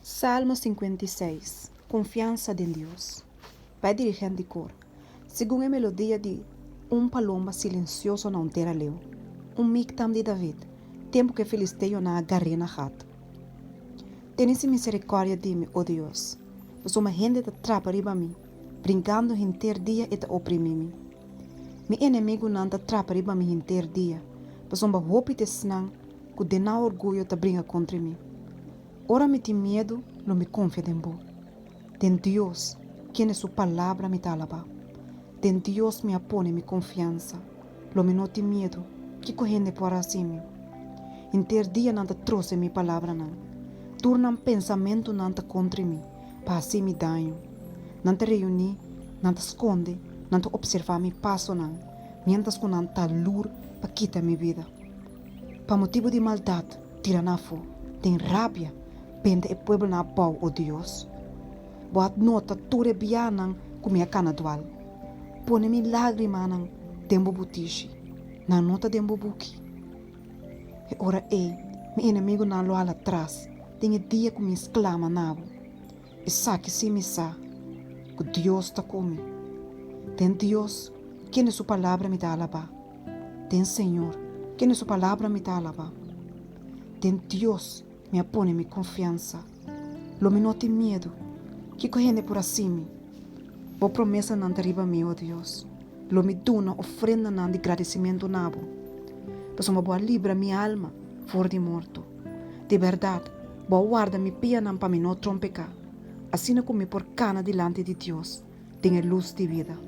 Salmo 56, Konfiansa den Dios. Pa e dirigent di kor. Segun e melodia di Un palomba silensioso na un tera leu. Un miktam di David, tempu ku e filisteonan a gar'é na Gat. Tene si miserikòrdia di mi, o Dios, pasobra hende ta trapa riba mi, brinkando henter dia e ta oprimí mi. Mi enemigunan ta trapa riba mi henter dia, pasobra hopi ta esnan ku den nan orguyo ta bringa kontra mi. Ora mi tin miedu, lo mi konfia den bo. Den Dios, kende su palabra mi ta alabá. Den Dios mi a pone mi konfiansa, lo mi no tin miedu, kiko hende por hasi mi? Henter dia nan ta trose mi palabranan, tur nan pensamentunan ta kontra mi pa hasi mi daño. Nan ta reuní, nan ta skonde, nan ta opservá mi pasonan, miéntras ku nan ta lur pa kita mi bida. Pa motibu di maldat, tira nan afó, den rabia, benta e pueblonan abou, o Dios. Bo a nota tur e bianan ku mi a kana dual. Pone mi lágrimanan den bo butishi, nan no ta den bo buki. E ora ei mi enemigunan lo hala tras den e dia ku mi sklama na bo. Esaki sí mi sa, ku Dios ta ku mi. Den Dios, kende su palabra mi ta alabá. Den Señor, kende su palabra mi ta alabá. Den Dios mi a pone mi konfiansa. Lo mi no tin miedu. Kiko hende por hasi mi? Bo promesanan ta riba mi, o Dios. Lo mi duna ofrendanan di gradisimentu na bo, pasobra bo a libra mi alma for di morto. Di bèrdat, bo a warda mi pianan pa mi no trompeká, asina ku mi por kana dilanti di Dios den e lus di bida.